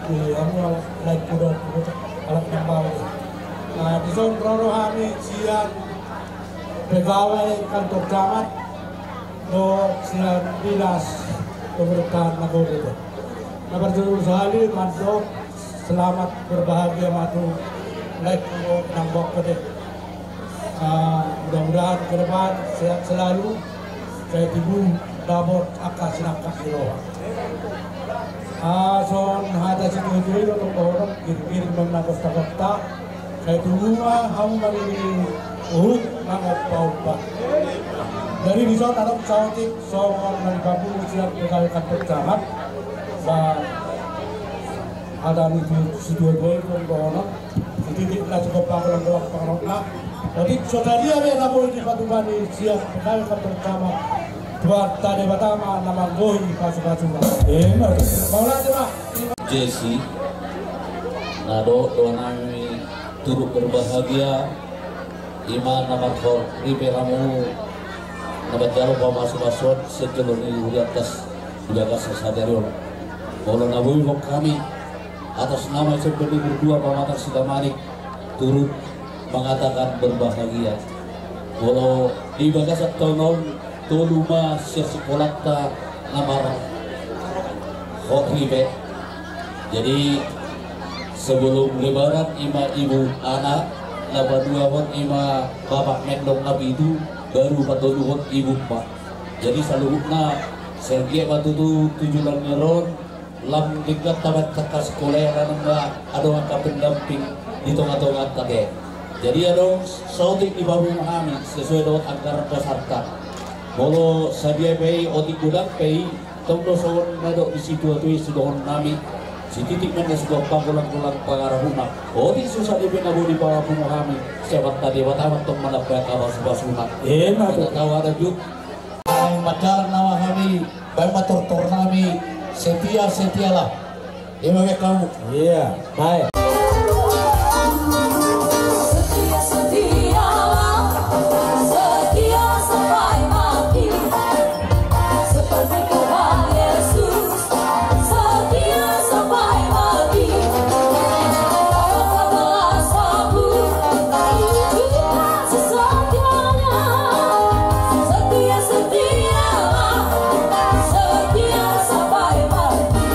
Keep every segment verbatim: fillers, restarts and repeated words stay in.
Di hamu lae, lae, kudo, kudo, halak Nambau. Nah, dison ro do hami sian pegawai kantor camat dohot sian dinas pemerintahan nagori do. Na parjolo sahali mandok selamat berbahagia ma tu lae, kudo, Nambau, kudo. Ah, mudah-mudahan ke depan sehat selalu. Sai tubu dapot angka sinangkap ni roha. Ah, songon hata situatua i do tong dohonon, giring-giring ma na kosta-kosta. Sai tubu ma hamu mangiring uhum mangompar-ompar. Jadi dison adong saotik songon na nipapungu sian pegawai kantor camat. Ba hata ni situatua i tong dohonon. Sititi na cukup pagolang-golang pangarahutna. Otik so sadia be na boi dipatupa ni sian pegawai kantor camat, Tuhanta Debata ma na manggohi pasu-pasuna. Ima tutu. Mauliate ma. Jesi, na dohot dongan nami turut berbahagia, ima na marhot ripe hamu na manjalo pamasu-pasuon sian jolo ni hurianta di bagasan sadari on. Molo na boi hami atas nama S M P Negeri dua Pamatang Sitamanik turut mengatakan berbahagia. Molo di bagasan taon on tolu ma sian sikolanta na marhot ripe. Jadi sebelum lebaran ima ibu anak, na paduahon ima bapak mendok na pitu, baru patoluhon ibu emak. Jadi saluhutna sai anggiat ma tutu tu joloan ni ari on lam denggan tamat angka sikola i, ala nunga adong angka pendamping di tonga-tonganta be. Jadi adong saotik dipapungu hami sesuai dohot anggaran dasarta. Molo sadia pe i, otik godang pe i, tong do songon na didok ni situatua i sidohonon nami, sititi ma na cukup pagolang-golang pangarahutna. Otik so sadia pe na boi dipapungu hami, sai Tuhanta Debata ma tong manambai angka pasu-pasuna. Ima tutu. Tahu ada juk. Ai manjalar nama hami, baen ma tortor nami, setia, setialah. Ima be hamu. Iya, baik. Setia, setialah, setia sampai mati. Seperti Tuhan Yesus, setia sampai mati. Apapun masalah, Tuhan sesetianya. Setia, setialah, setia sampai mati.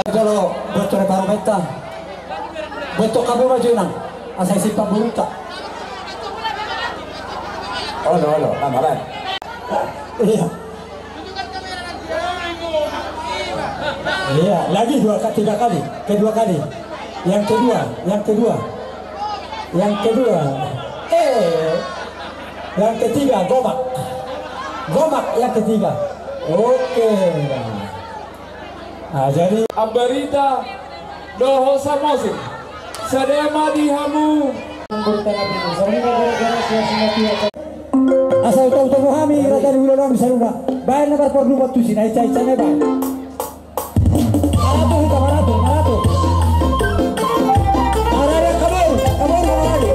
Jolo buat sore parumaenta. Buat tu hamu ma jo, Inang. Asa i simpang borunta. Olo, olo, nama lain. Iya. Iya, lagi dua ka-, tiga kali, kedua kali. Yang kedua, yang kedua. Yang kedua. Eh. Yang ketiga, gobak. Gobak yang ketiga. Oke. Ah, jadi Ambarita dohot Samosir. Sada ma di hamu. Asal tahu-tahu hami, rata di ulo nami saluhutna. Baen na parporlu buat tusi, na ica-ica na baen. Marato hita, marato, marato. Marari, kabur, kabur, marari.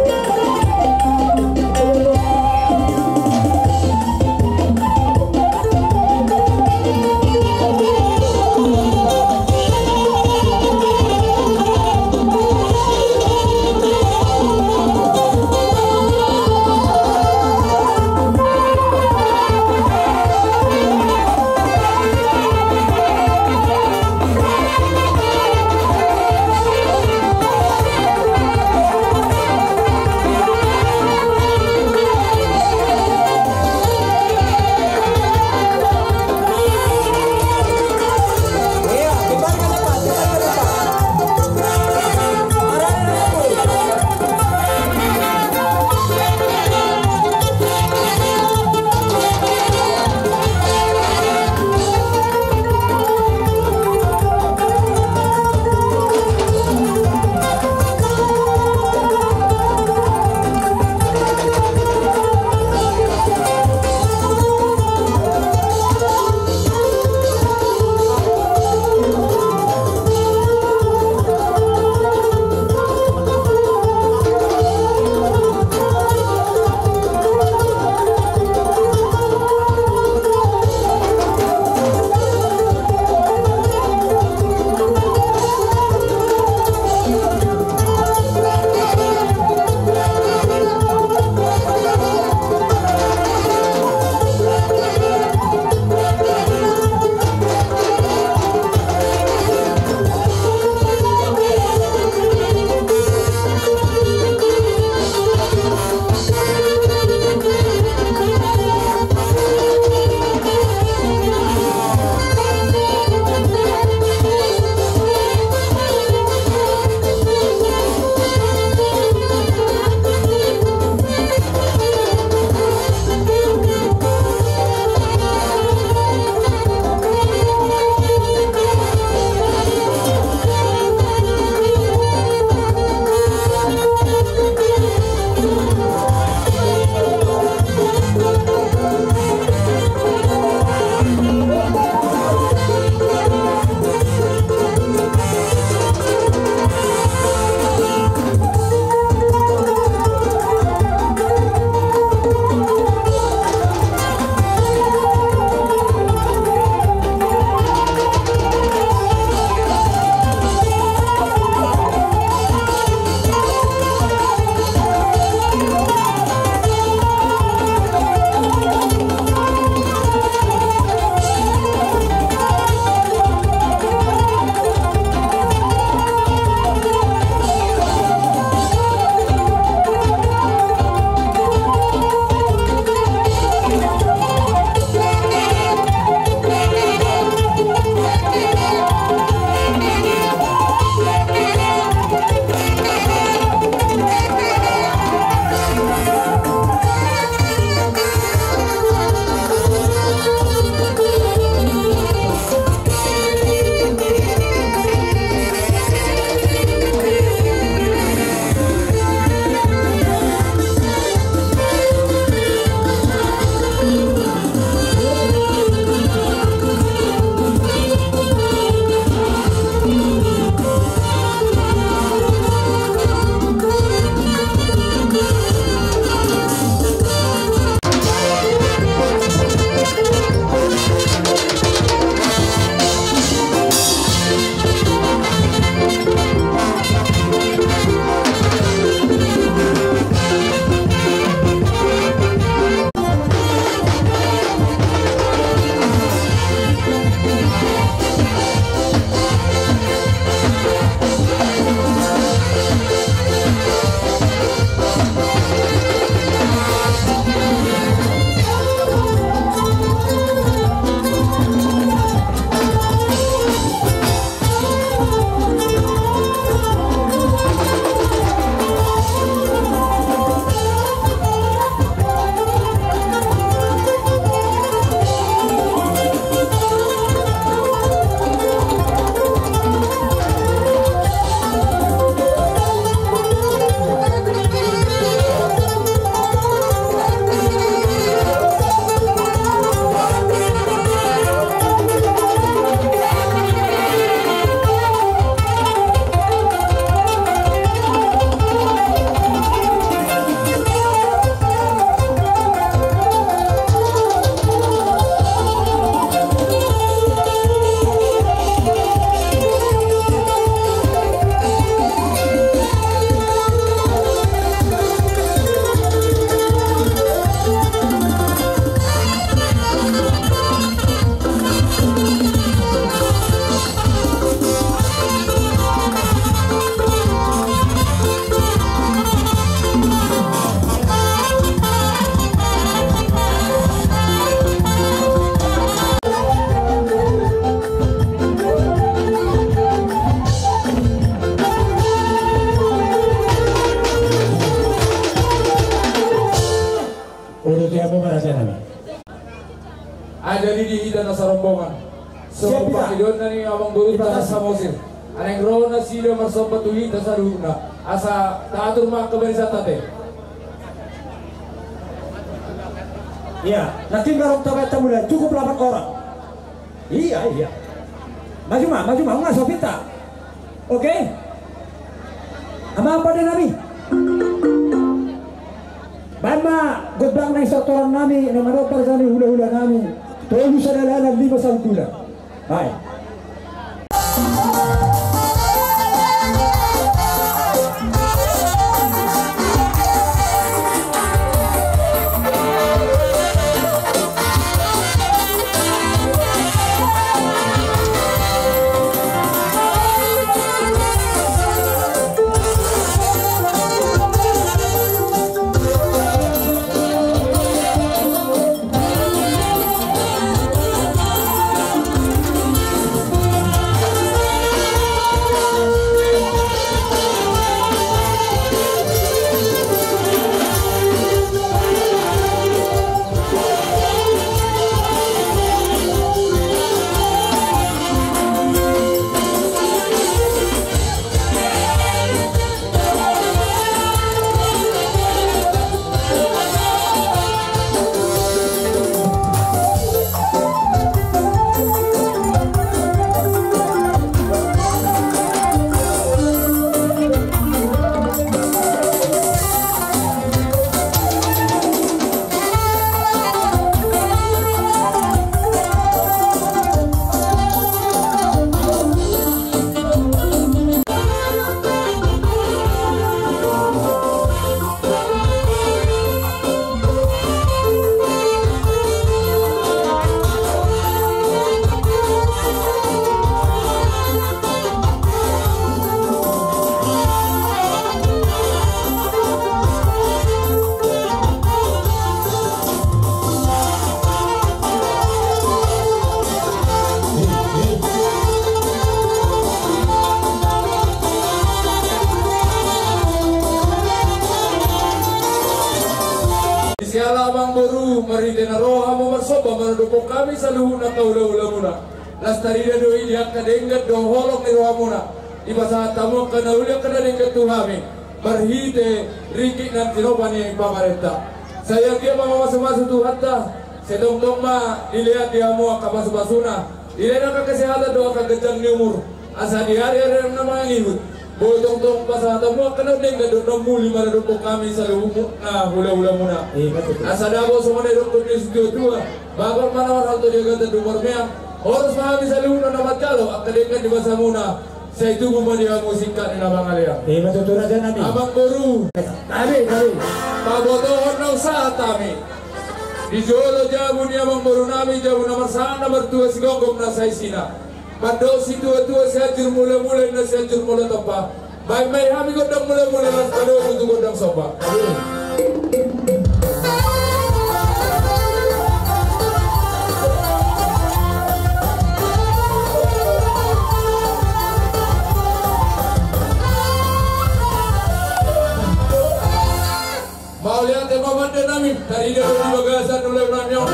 Jadi di hita na sarombongan. Siap, Pak. Songon pangidoanna ni amangboru Samosir. Alai ro nasida marsomba tu hita saluhutna. Asa taatur ma angka barisanta te. Iya, nanti kalau kita baca mulai cukup delapan orang. Iya, iya. Maju ma, maju ma, nunga so pita. Oke. Amang pande nami. Baen ma gondang na i, satoran nami, na manombar jani hula-hula nami. Tolu sada lalan, lima saundulan. Baen. Siala amangboru, marhite na ro hamu marsomba manadophon hami saluhutna angka hula-hulamuna. Las tarida do i di angka denggan dohot holong ni rohamuna. Dipasahat hamu angka na uli angka na denggan tu hami. Marhite ringgit na tinopa ni pamarenta. Sai anggiat ma mamasu-masu Tuhanta, sai tongtong ma dilean di hamu angka pasu-pasuna, dilean angka kesehatan dohot angka ganjang ni umur. Asa di ari-ari na mangihut, boi tongtong pasahat hamu angka na denggan dohot na uli manadophon hami saluhutna hula-hulamuna. Asa dabo songon na nidokkon ni situa-tua, babar ma na marhalto di agatan, dumar meang, horas ma hami saluhutna na manjalo angka denggan di basamuna. Sai tubu ma di hamu singkat ni na mangalean. Ima tutu, raja nami. Amangboru. Tabe, tabe. Pabotohon na husahat hami. Di jolo jabu ni amangboru nami, jabu na marsangap na martua, sigomgom na saisina. Mandok situa-tua, sianjur mula-mula, na sianjur mula tompa. Baen ma i hami gondang mula-mula, las padomu tu gondang somba. Mauliate ma pande nami, tarida do di bagasan ulaon nami on.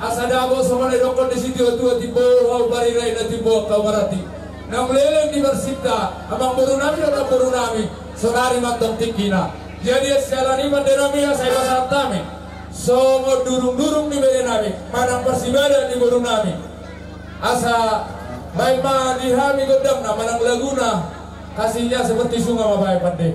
Asa dabo songon na nidokkon ni situa-tua, timbo hau parirai na timbo hau marati. Naung leleng di parsinta, amangboru nami dohot namboru nami, saonari ma antong tingkina. Jadi siala ni i pande nami, asa dipasahat hami songon durung-durung ni bere nami, manang parsibadan ni boru nami. Asa baen ma di hami gondangna manang laguna, Kasihnya Seperti Sungai ma baen pande.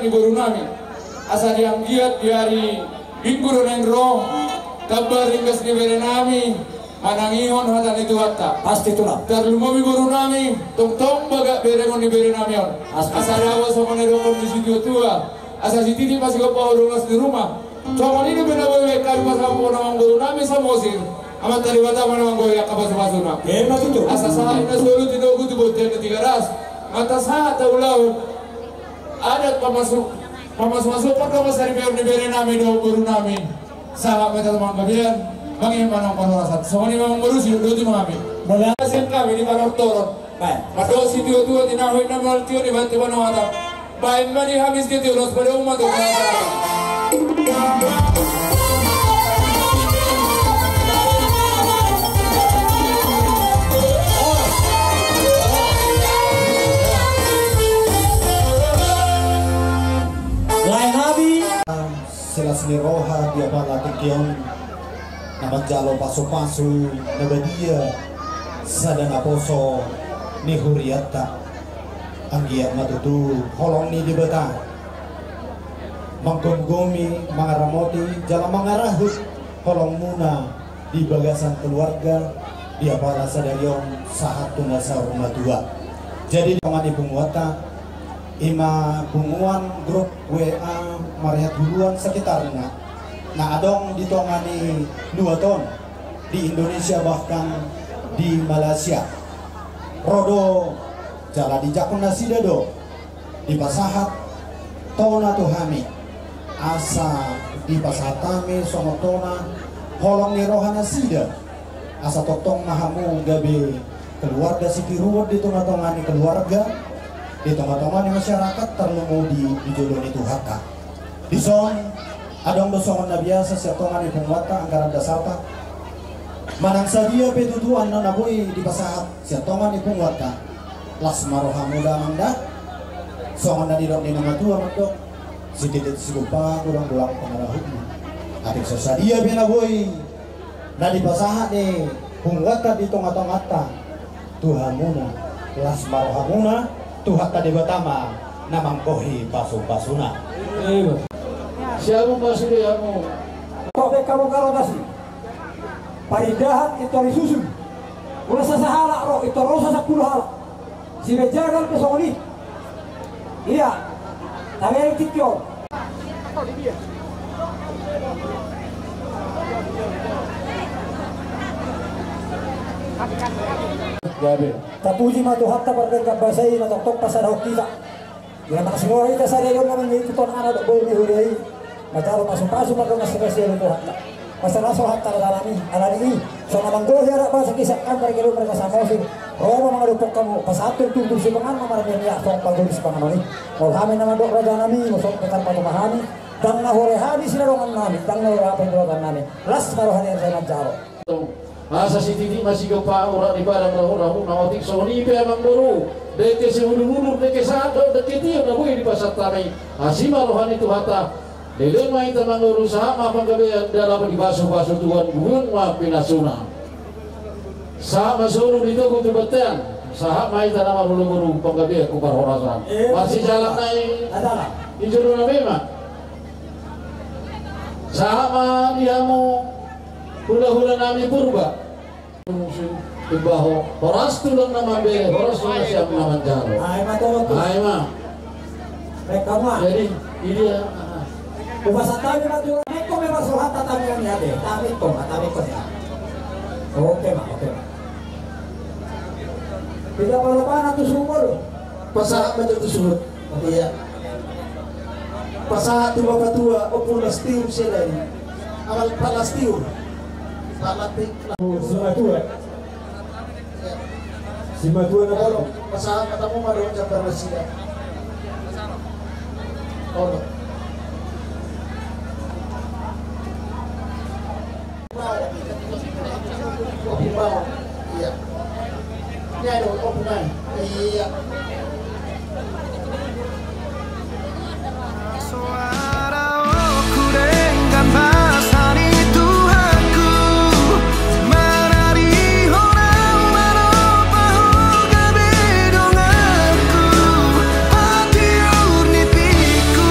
Boru nami, asa di anggiat di ari Minggu do naeng ro, tamba ringgas ni bere nami manangihon hata ni Tuhanta. Pasti tulang. Tarlumobi boru nami, tongtong bagak berengon ni bere nami on. Pasti. Asa dao songon na didok ni situatua, asa sititi ma sigompa, hodo las di ruma. Songon i do pe na boi baen hami pasahathon amang boru nami Samosir. Amanta Debata ma na manggohi angka pasupasuna. Emma tutu. Asa sahat na solu tu togu tu bontean ni Tigaras. Mata sahat taulahon adat pamasu, pamasu-masu pardongan saripeon ni bere nami dohot boru nami. Sahat ma hita tu panggabean, mangihut ma na parhorasan. Songon i ma amang boru, sidok dohot i ma hami. Mauliate. Sian hami di panortoron. Baik. Mandok situatua, tinahu inna, mauliate on di bantu panuhatan. Baen ma di hami sititi, ulos padamu ma tu. Lae nami. Silas ni roha di apala tingki on na manjalo pasupasu na badia sada naposo ni hurianta. Anggiat ma tutu holong ni Debata manggomgomi, mangaramoti jala mangarahut holongmuna di bagasan keluarga, di apala sadari on sahat tu na saur matua. Jadi di tonga ni punguanta, ima punguan grup W A Marehat Huluan sekitarna na adong di tonga ni luat on, di Indonesia bahkan di Malaysia. Ro do jala dijangkon nasida do dipasahat tona tu hami. Asa dipasahat hami songon tona holong ni roha nasida. Asa tongtong ma hamu gabe keluarga sitiruon di tonga-tonga ni keluarga, di tonga-tonga ni masyarakat, tarlumobi di jolo ni Tuhanta. Dison adong do songon na biasa sian tonga ni punguanta anggaran dasarta. Manang sadia pe tutu annon na boi dipasahat sian tonga ni punguanta, las ma rohamu da amang da. Songon na nidok ni na matua mandok, sititi sigompa, golang-golang pangarahutmu. Atik so sadia pe na boi na dipasahat ni punguanta di tonga-tonganta tu hamuna, las ma rohamuna, Tuhanta Debata ma na manggohi pasupasuna. Ima. Siamun ma sude hamu. Tok be hamu karo tasi. Parindahan intor i susun. Ula sasahalak ro, intor ro sasampulu halak. Sibejagal pe songon i. Ia. Tabereng tingki on. Gabe. Tapuji ma Tuhanta pardenggan basa i na tongtong pasadahon hita. Ia, marsingkola hita sadari on na mangihut tu tona anak dohot boru ni huria i. Manjalo pasupasu pardongan sipasiala Tuhanta. Mansai las rohanta ala ni i, ala ni i. Songon na manggohi adat Batak i sian hami pargelung marga Samosir. Ro ma mangadophon hamu, pasahathon tutu sipanganon na marmiak-miak songon panggohi sipanganon i. Molo hami na mandok raja nami, molo songon pe tarpatupa hami. Ndang na huria hami sinadongan nami, ndang na huria hami panggilotan nami. Las ma roha ni raja i manjalo. Asa sititi ma sigompa urat ni padang rahu-rahu na otik songon i pe amang boru. Dengke siudur-udur, dengke sahat dohot dengke tiur na boi dipasahat hami. Asi ma roha ni Tuhanta. Leleng ma hita mangoru, sahat ma panggabean, dalaman dipasu-pasu Tuhan, gulung ma pinasuna. Sahat ma solu di togu tu bontean. Sahat ma hita na marboru-boru panggabean tu parhorasan. Eh, marsijalan nai. Adalah. Di jolo nami ma. Sahat ma di hamu. Hula-hula nami Purba. Imbaho, horas tulang na mambere, horas tulang siap na manjalo. Ai ma, tongok tu. Ai ma. Rek hamu ma. Jadi, ini ya. Upasahat hami ma tu. Tamikkon ma surat, tamikkon ya deh. Tamikkon ma, tamikkon ya. Oke ma, oke ma. Tidak apa-apa, na tu sumur. Pasahat ma jo tu suhut. Ia. Pasahat tu bapa tua, Ompu Lastium Sedari. Amal Pak Lastium. Pak Lastium. Simatua. Simatua na bolong. Pasahat ma tamu ma dohot jambar nasida. Olo. Iya. Ini ada openan. Iya. Suaraku denggan basa ni Tuhanku, manari horau manopa Ho gabe donganku, patiur ni pingku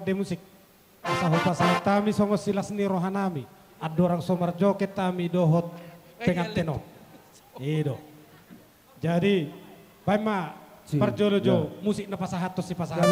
Te musik. Asa hupasahat hami songon silas ni rohanami. Andorang so marjoget hami dohot penganten on. I do. Jadi, baen ma parjolo jo musik na pasahathon sipasahat.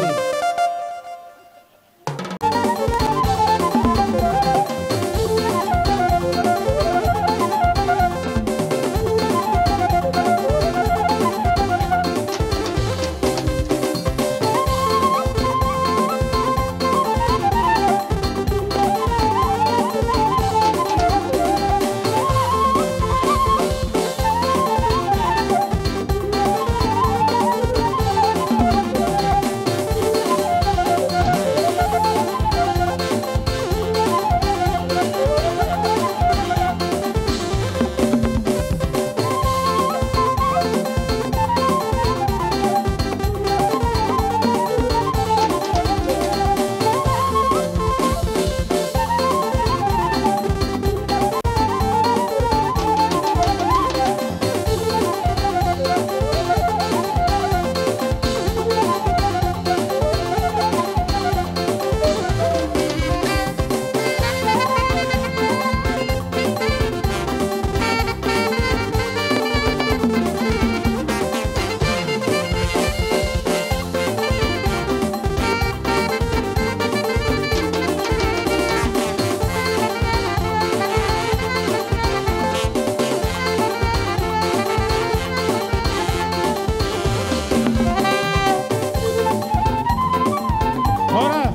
Horas.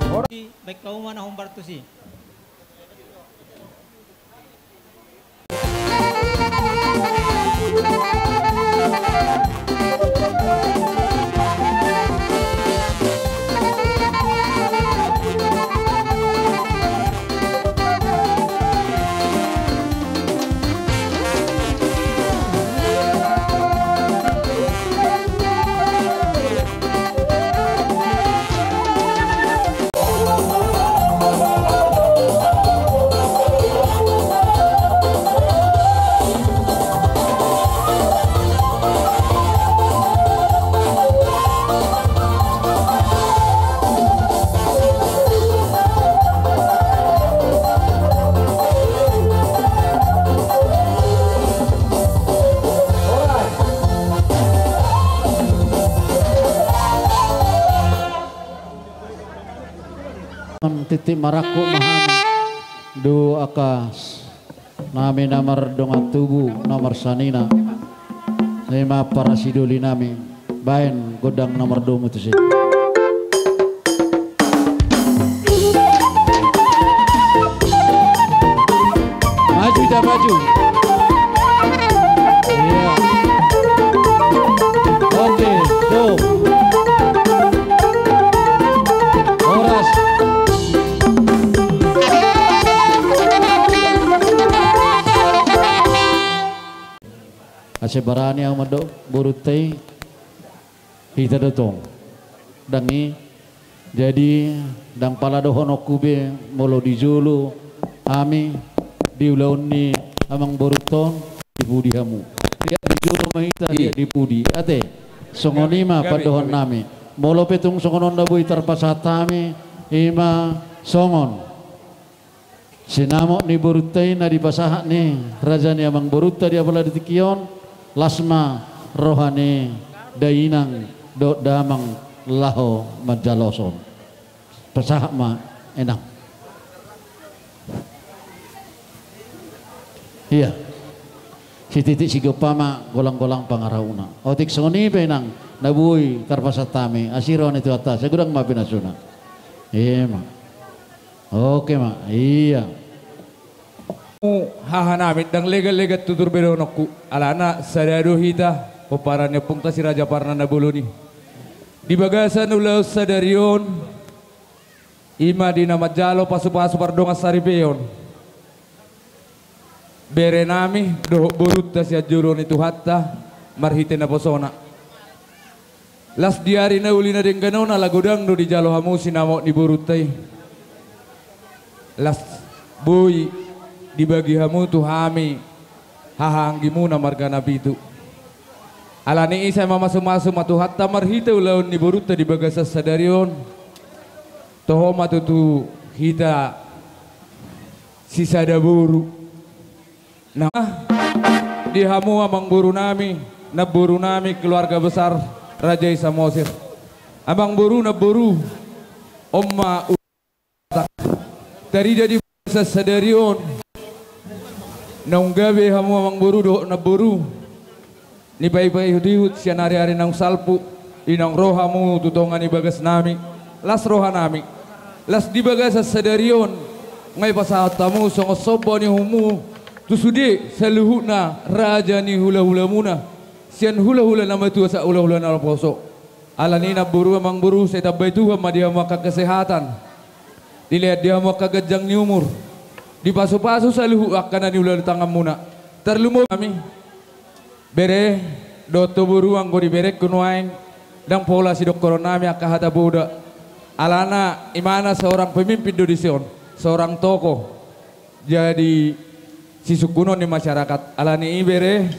Baen hamu ma na hombar tusi. Titik marangkup ma hami. Dua angka nami na mardongan tubu, na marsanina. Ima parasidoli nami. Baen gondang na mardomu tusi. Maju dah, maju. Iya. Oke, tuh. Horas. Asa barani ahu mandok borunta i. Hita do tong. Ndang i. Jadi ndang pala dohononku be molo di jolo hami di ulaon ni amangborunta on di pudi hamu. Liat di jolo ma hita, liat di pudi. Ate. Songon i ma pandohan nami. Molo pe tung songon on na boi tarpasahat hami, ima songon sinamot ni borunta i na dipasahat ni raja ni amangborunta di apala di tingki on, las ma roha ni dainang dohot damang laho manjaloshon. Pasahat ma, Inang. Iya. Sititik sigompa ma golang-golang pangarahutna. Otik songon i pe, Inang, na boi tarpasahat hami, asi roha ni Tuhanta, sai godang ma pinasuna. Ima. Oke ma, iya. Haha nami, ndang legan-legan tutur be dohononku. Alana sada do hita, pomparan ni ompunta si Raja Parna na bolon i. Di bagasan ulaon sadari on, ima di na manjalo pasu-pasu pardongan saripeon. Bere nami dohot borunta sian jolo ni Tuhanta marhite naposona. Las di ari na uli na denggan on ala godang do dijalo hamu sinamot ni borunta i. Las boi dibagi hamu tu hami haha anggimuna marga na pitu. Alani i sai mamasu-masu ma Tuhanta marhite ulaon ni borunta di bagasan sadari on. Toho ma tutu hita sisada boru. Nah, di hamu amangboru nami, namboru nami, keluarga besar Raja i Samosir. Amangboru, namboru, on ma tarida di bagasan sadari on. Naung gabe hamu amangboru dohot namboru, nipaipa ihut-ihut sian ari-ari naung salpu, i naung ro hamu tu tonga ni bagas nami, las roha nami. Las di bagasan sadari on, nga ipasahat hamu songon somba ni uhummu tu sude saluhutna raja ni hula-hulamuna, sian hula-hula na matua sahat hula-hula na poso. Alani i namboru amangboru, sai tambai Tuhan ma di hamu angka kesehatan, dilean di hamu angka ganjang ni umur, dipasu-pasu saluhut angka na niula tanganmuna. Tarlumobi nami bere dohot ho boru, anggo di berengku nuaeng ndang pola sidokkonon nami angka hata poda. Alana imana seorang pemimpin do dison, seorang tokoh, jadi sisungkunon ni masyarakat. Alani i bere,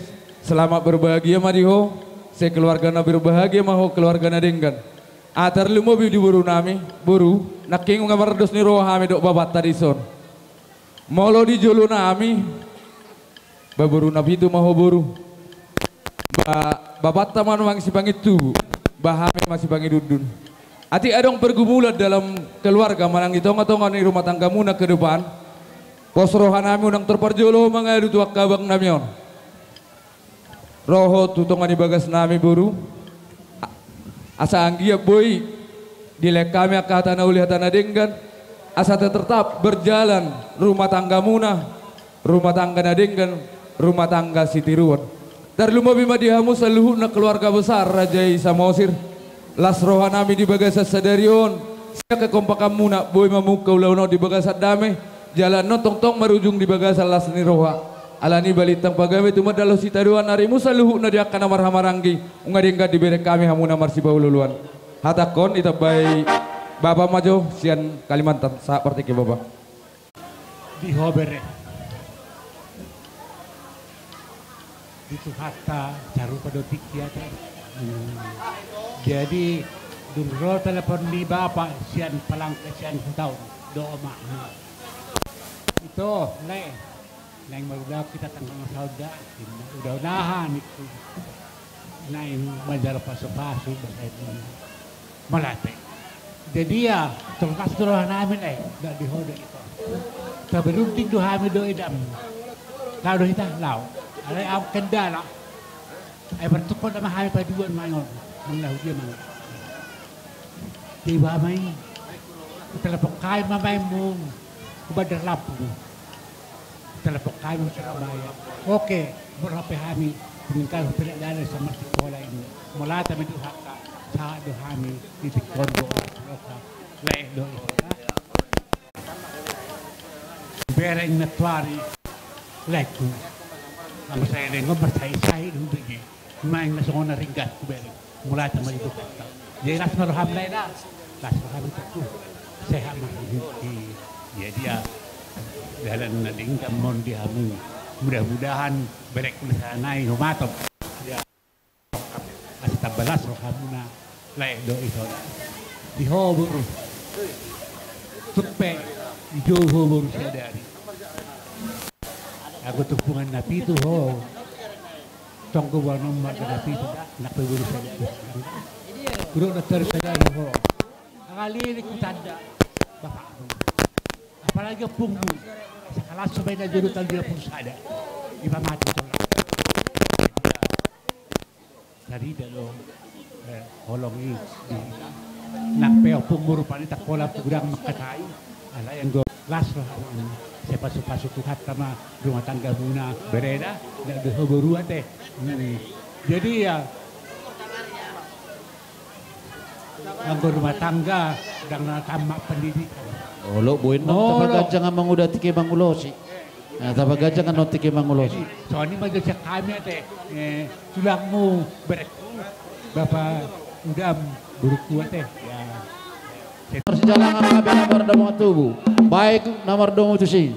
selamat berbahagia ma di ho, sai keluarga na berbahagia ma ho, keluarga na denggan. Ah, tarlumobi di boru nami, boru, nangkin nunga mardos ni roha hami dohot babanta dison. Molo di jolo nami, ba boru na pitu ma ho boru. Ba babanta ma nuaeng sipangintubu, ba hami ma sipangidundun. Atik adong pergumulan dalam keluarga manang di tonga-tonga ni rumah tanggamuna ke depan, pos roha nami unang tor parjolo mangadu tu angka abang nami on. Ro ho tu tonga ni bagas nami boru. A-, asa anggiat boi dilean hami angka hata na uli, hata na denggan, asa tetap berjalan rumah tanggamuna, rumah tangga na denggan, rumah tangga sitiruon. Tarlumobi ma di hamu saluhutna keluarga besar Raja i Samosir. Las roha nami di bagasan sadari on, sian kekompakanmuna boi mamungka ulaon on di bagasan dame, jala annon tongtong marujung di bagasan las ni roha. Alani balintang pagabe tumandalhon sitadoan arimu saluhutna di angka na marhahamaranggi, nunga denggan dibereng hami hamu na marsipaolo-oloan. Hatangkon ditambai bapa ma jo sian Kalimantan, sahat partingki bapa. Di ho bere. Di Tuhanta sarupa do tingki ate. Hmm. Jadi dung ro telepon ni bapa sian Palangka sian huta on, do ma. Ito, lae. Naeng marulaon hita tanggal na saonda, udah-udahan itu. Naeng manjalo pasu-pasu, bahasa itu. Mauliate. Jadi ya, terlepas tu roha nami, eh, nda di ho do ito. Taberunding do hami do, idam. Laho do hita, laho. Alai au kendala. Ai martungkot nama hami paduan ma on. Mangahu dia ma. Tiba ma i. Telepon hami ma main mu. Ku Bandar Lampung. Telepon hami ma Surabaya. Oke, berapa hami. Tinggal pilih dari sama sekolah ini. Mauliate ma di Tuhanta. Sahat do hami. Di tikon do. Lae do. Bereng na tuari. Laeku. Nama saya dengon percaya saya dulu. Main na songon na ringgas ku bereng. Mauliate ma di Tuhanta. Jadi las ma roham lae da. Las roham itu. Sehat ma roham. Jadi ya, dalan na denggan ma on di hamu. Mudah-mudahan bereng ku na sana i humatop. Ya. Asa tamba las rohamuna. Lae do ito. Di ho boru. Tung pe ijo ho boru sadari. Anggo tumpungan na pitu ho. Tong goboan on marga na pitu da, nang pe boru sadari. Hudok na tor sadari ho. Angalilik hutanda bapakmu. Apalagi ompungmu. Sakalas so baen na jolo talu dia pulu sada. Iba mati tolak. Tarida do, eh, holong i di hita. Nang pe ompungmu rupani tangkola pudang mangkatai. Alai anggo las rohamu, sai pasu-pasu Tuhanta ma rumah tanggamuna, bere da, nda di ho boru ate. Hmm. Jadi ya, anggo rumah tangga, ndang na tamat pendidikan. Olo, boi annon tapaganjang amang uda tingki mangulosi. Nah, tapaganjang annon tingki mangulosi. Songon i ma jo sian hami ate, eh, tulangmu, berengku, bapa udam, boruku ate. Ya. Marsijalangan hape na mardomu tubu. Baik na mardomu tusi.